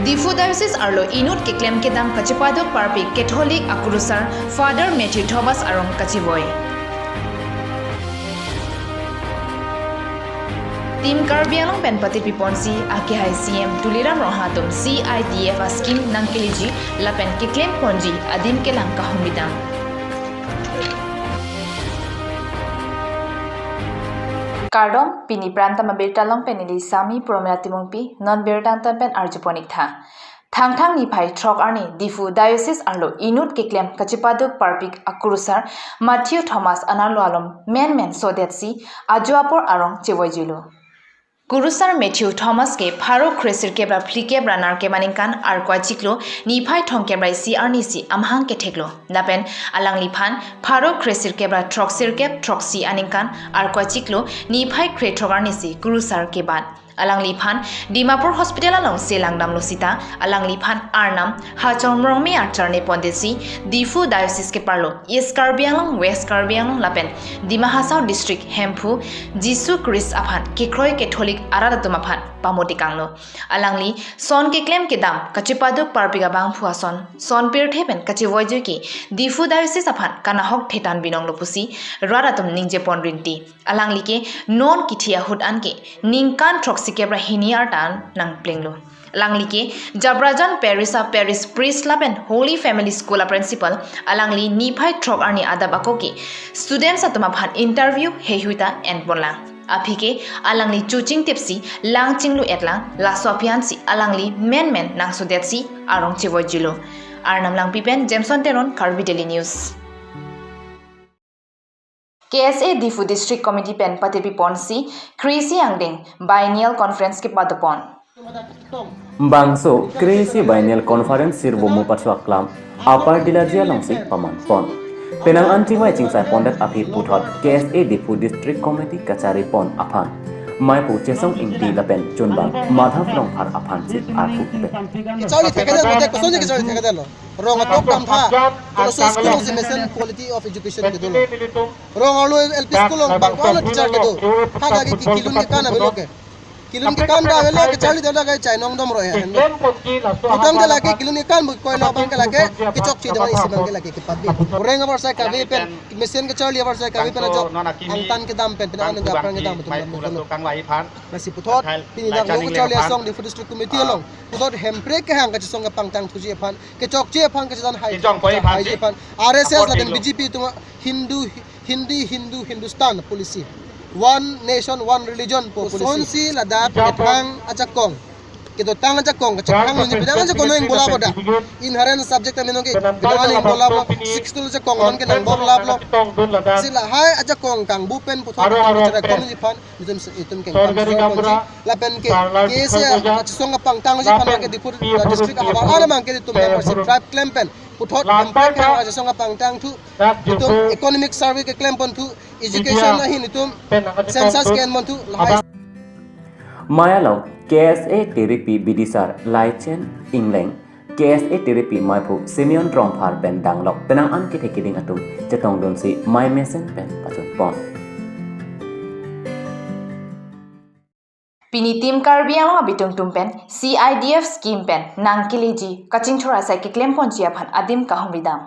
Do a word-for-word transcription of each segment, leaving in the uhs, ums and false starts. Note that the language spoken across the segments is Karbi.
Diphu Diocese arlo inut keklem kedam kachepaduk parpik Catholic akurusar Father Matthew Thomas arong kachevoi. Team Karbi Anglong pen patepi ponsi akehai C M Tuliram Ronghang atum C I D F a scheme nangkeleji lapen keklem ponji adim kelang kahumri dam. Kardom, pini Prime Time abirta along pen neli Sami Promila Timungpi, non birta angtan pen arjupon-iktha. Thangthang niphai throk arni Diphu Diocese arlo inut keklem kachepaduk parpik akurusar Matthew Thomas anerlo alom menmen sodetsi ajo apor arong chevoijuilo. Kurusar Matthew Thomas ke pharo kresirkep ra phlikep ra nerkep aningkan Arkoi achiklo niphai thomkep ra isi arnisi amahang ketheklo. Lapen alangliphan pharo kresirkep ra throksirkep throksi aningkan Arkoi achiklo niphai krethrok arnisi kurusar kebat. Alangliphan Dimapur Hospital alongsi langdamlo sita, alangliphan Arnam Hachong Mrongmi archarne pondetsi Diphu Diocese keparlo East Karbi Anglong, West Karbi Anglong lapen Dima Hasao District Hemphu Jisu Christ aphan kekroi Catholic arat atum aphan pamotikanglo. Alangli son keklem kedam kachepaduk parpik abangphu ason, son pirthe pen kachevoijuike Diphu Diocese aphan kanahok thetan binonglo pusi rat atum ningje pon rinti. Alangli ke non kithi ahut anke ningkan throksikep ra hini arta nangplenglo. Alangli ke Jabrajan Parish a Parish Priest lapen Holy Family School a Principal, alangli niphai throk arni adap ako ke students atum aphan interview heihui ta enponlang. Aphi ke alangli choching tipsi langchinglu etlang, laso aphi ansi alangli menmen nangsodetsi arong chevoijuilo. Arnam Langpi pen Jameson Teron, Karbi Daily News. K S A Diphu District Committee pen patepi ponsi krisi angdeng biennial conference kepadopon. Bangso krisi biennial conference Sirbomu Pachuaklam Upper Dilaji alongsi pamanpon. Penang an chingvai chingsai pondet aphi puthot K S A Diphu District Committee kachari pon aphan Maiphu Chesong Ingti lapen chunbang Madhav Rongphar aphansi arpu pen. Kecharli thekthedetlo, te kosonsi kecharli thekthedetlo. Rong atok kamtha, kono so school si mesen quality of education kedolo. Rong arlo L P school along bang ko-an teacher kedo. Ha kake ki kilun kekan avelo ke. Kilun kekan ta avelo, kecharli ta ke chainong dom roi hen. Utam ke lake kilun kekan bu koilo abang ke lake kechokche dong isi abang ke lake kepabi. Reng avarsai kave pen, mesen kecharli avarsai kave pen ajok angtan kedam pen, pen anu dapran kedam atum dam dolo. Lasi puthot, pini dak lo kecharli asong Diphu District Committee along. Puthot Hemprek kehang kachesong kepangtang thuji aphan, kechokche aphan, kachedan hai, Injong poi aphan haiji si. Aphan, R S S lapen B J P atum Hindu, Hindi, Hindu, Hindustan policy. One nation, one religion po policy. Sonsi ladak Injong poi. Kethang ajakong. Kedotang ajakong, kachethang ni bidang ajakong nang bola boda. Inherent subject amin ke, bidang nang bola bo, six to ajakong man ke nang bola bo. Si lahai ajakong kangbu pen puthot, aro, aro, bichara pen. Kong ni phan, itum, itum ke sorkari kamra, lapen ke, K S A, kachisong kapangtangji aphan ke Diphu district ahavar alam ke itum membership drive klem pen puthot Hemprek ke kachisong kapangtang thu, itum economic survey keklem pon thu, education ahin itum census ke-en pon thu, lahai. Maya along K S A Tiripi bidisar Laichen Ingleng, K S A Tiripi Maiphu Simeon Rongphar pen danglok penang an kethe keding atum chetongdunsi mei mesen pen pachunpon. Pini Team Karbi Anglong abitung atum pen C I D F scheme pen nangkeleji kachingthur asai keklem ponji aphan adim kahumri dam.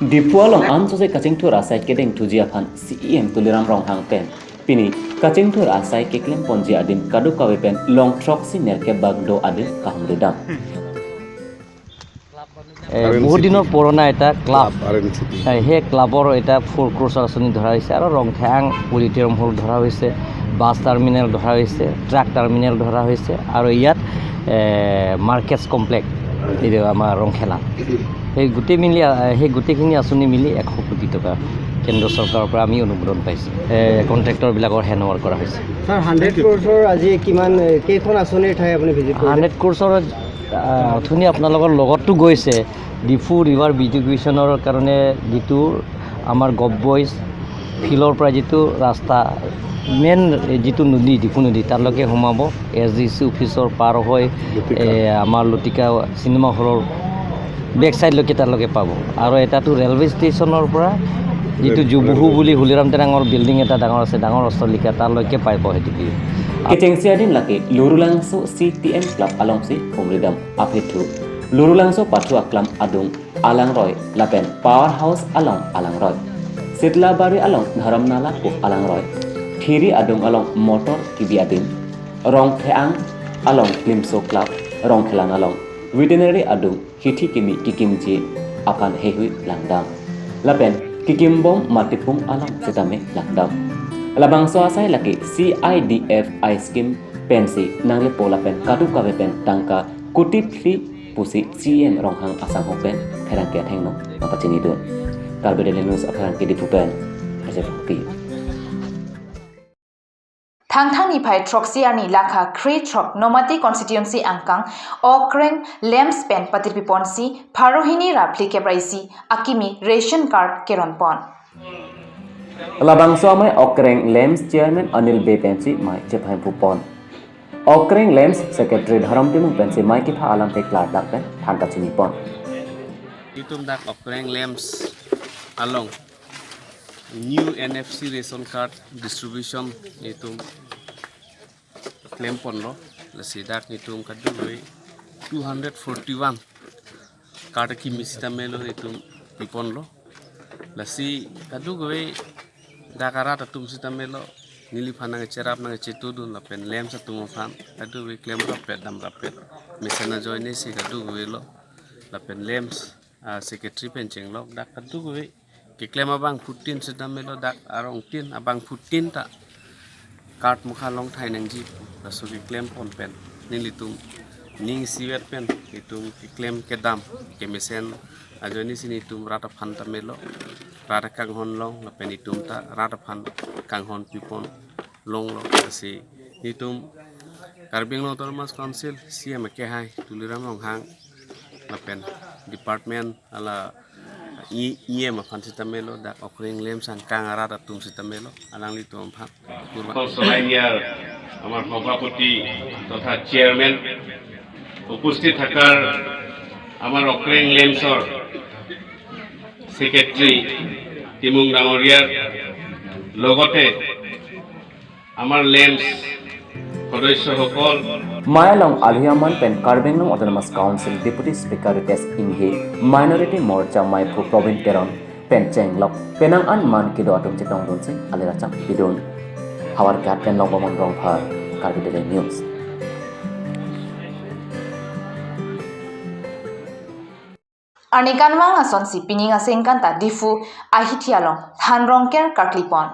Diphu along ansose kachingthur asai kedeng thuji aphan C E M Tuliram Ronghang pen pini kachingthur asai keklem ponji adim kadokave pen long throksi nerkep bak do adim kahumri dam. এ, বহুত দিনৰ পুৰণা এটা club. Club, R N C T. এ, সেই ক্লাবৰ এটা ফ'ৰ ক্ৰ'ৰ্ছৰ আঁচনি ধৰা হৈছে আৰু ৰংঠেং অডিটৰিয়াম হল ধৰা হৈছে, বাছ টাৰ্মিনেল ধৰা হৈছে, ট্ৰাক টাৰ্মিনেল ধৰা হৈছে আৰু ইয়াত, এ, মাৰ্কেটছ কমপ্লেক্স, এইটো আমাৰ ৰংখেলা। সেই গোটেই মিলি, আ, সেই গোটেইখিনি আঁচনি মিলি এশ কোটি টকা কেন্দ্ৰ চৰকাৰৰ পৰা আমি অনুমোদন পাইছোঁ। এ, কণ্ট্ৰেক্টৰবিলাকৰ হেণ্ড অভাৰ কৰা হৈছে। ছাৰ, হাণ্ড্ৰেড ক্ৰ'ৰ্ছৰ আজি কিমান, এ, কেইখন আঁচনিৰ ঠাই আপুনি ভিজিট কৰিলে? হাণ্ড্ৰেড ক্ৰ'ৰ্ছৰ আহ, অথনি আপোনালোকৰ লগততো গৈছে, ডিফু ৰিভাৰ বিউটিফিকেশ্যনৰ কাৰণে যিটো আমাৰ গভ বইজ ফিল্ডৰ পৰা যিটো ৰাস্তা, মেইন যিটো নদী, ডিফু নদী, তালৈকে সোমাব। এছ ডি চি অফিচৰ পাৰ হৈ, লতিকা। এ, আমাৰ লতিকা চিনেমা হলৰ বেক চাইডলৈকে তালৈকে পাব। আৰু এটাতো ৰেলৱে ষ্টেচনৰ পৰা যিটো ৰেল-, জুবুহু ৰেলৱে। বুলি হলিৰাম তেৰাঙৰ বিল্ডিং এটা ডাঙৰ আছে, ডাঙৰ অট্টালিকা, তালৈকে পাইপ সেইটো দিয়ে। Kechengsi adim lake Lurulangso C T M Club alongsi humridam aphethu. Lurulangso pathu aklam adung alangroi lapen Power House along alangroi. Sitlabari along Dharamnala pu alangroi. Thiri adung along motor kebi adim. Rongtheang along Klimso Club, Rongkhelan along veterinary adung hithi kimi kekimji aphan heihui langdam. Lapen kekimbom matipung along sitame langdam. Labangso asai lake C I D F I scheme pensi nanglipo lapen kadokave pen tangka kuti phli pusi C E M Ronghang asangho pen pherangke athengno nangpachinidun. Karbi Daily News apherangke Diphu pen Rajab Pi. Thangthang niphai throksi arni lakha kre throk Nomati constituency angkang Okreng LAMPS pen patirpi ponsi pharo hini ra phlikep ra isi akimi ration card keron pon. Labangso amei Okreng LAMPS chairman Anil Bey pensi mei chephai pupon. Okreng LAMPS secretary Dharam Timung pensi mei kepha alam peklar dak pen than pachini pon. Itum dak Okreng LAMPS along new N F C ration card distribution itum klem ponlo, lasi dak itum kadokave two hundred forty-one card kimi sitame lo itum pi ponlo, lasi kadokave dak arat atum sitame lo neliphan nangcherap nangchetudun lapen LAMPS atum aphan kadokave klem rapet dam rapet mesen ajoine si kadokave lo lapen LAMPS ah, secretary pen chenglok dak kadokave keklem abangphutin sitame lo dak arongtin abangphutin ta card mukha long thai nangji laso keklem pon pen nelitum ning isivet pen itum keklem kedam kemesen ajoine si nelitum rat aphan tame lo rat akanghon long lapen itum ta rat aphan kanghon pi pon longlo, lasi nelitum Karbi Anglong Autonomous Council C E M akehai Tuliram Ronghang lapen department ala E- E M aphan sitame lo dak Okreng LAMPS angkang arat atum sitame lo alanglitum aphan kurban. সভাত আমাৰ সভাপতি তথা চেয়াৰমেন, উপস্থিত থকাৰ আমাৰ অক্ৰেং লেমছৰ ছেক্ৰেটাৰী টিমুং ডাঙৰীয়াৰ লগতে আমাৰ লেমছ সদস্যসকল। Mei along alohi amen pen Karbi Anglong Autonomous Council Deputy Speaker Ritesh Enghi, Minority Morcha meiphu Probin Teron pen chenglok penang an man kedo atum chetongdunsi alir acham pidun. Howraghat pen Longbomon Rongphar, Karbi Daily News. Arni kanvang asonsi pining asengkan ta Diphu ahithi along than rongker karkli pon.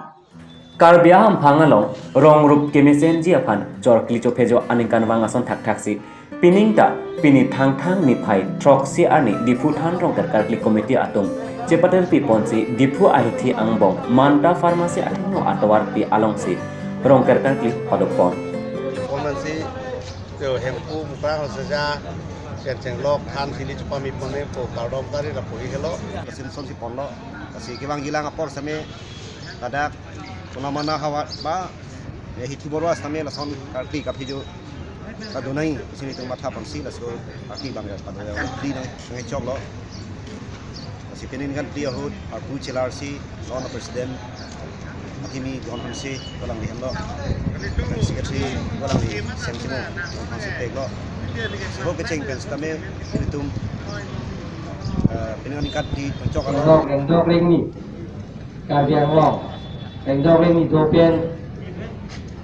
Karbi ahamphang along rong rup kemesenji aphan chorkli chophejo aningkanvang ason thakthaksi pining ta pini Thangthang niphai throksi arni Diphu than rongker karkli committee atum chepatirpi ponsi Diphu ahithi angbong Manta Pharmacy athengno atovarpi alongsi rongker karkli padok pon. Pharmacy Ke Hemphu Mukrang Rasinja pen chenglok than sili chupami pone po kardom kari lapu helo. Lason si ponlo, lasi kevangjilang apor sitame ladak kunamana hawa ba, ya, hithi borwa sitame lason karkli kaphijo kadonai sini tung matha ponsi laso karkli bang ya pado ya di nang nang choklo. Lasi penang kan phli ahut arpu chelarsi lon president akimi John Hanse kolang di hemlo. Secretary kolang di Sentimo John Hanse teklo. Ho kecheng pen sitame itum, eh, penang kan phli chok alo. Rengdok rengni Karbi Anglong rengdok rengni dopen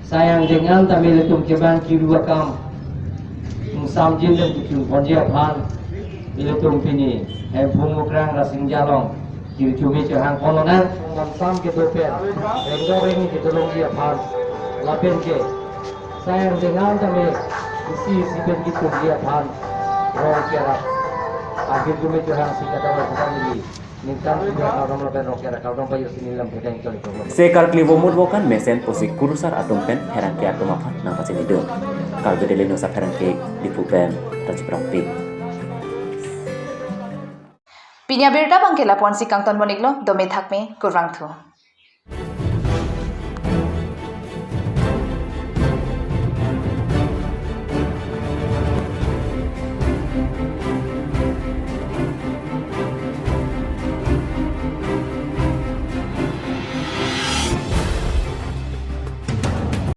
Sayang dengan tame ilitum kebang kiru akam ingsamjin dan kichun ponji aphan ilitum pini Hemphu Mukrang Rasinja along kiri chumi chehang ponlonang. Mansam kedo pen rengdok rengni kedolongji aphan lapen ke sayang dengan tame isi isi pen kichunji aphan rong kerap akhir chumi chehang si kata wajah kami. Se karkli vomut vokan mesen pusi kurusar atum pen pherangke atum aphan nangpachinidun. Karbi Daily News apherangke Diphu pen Rajib Rongpi. Pini abirta abangke lapu-ansi kangton pon-iklo, dome thakme, kurvangthu.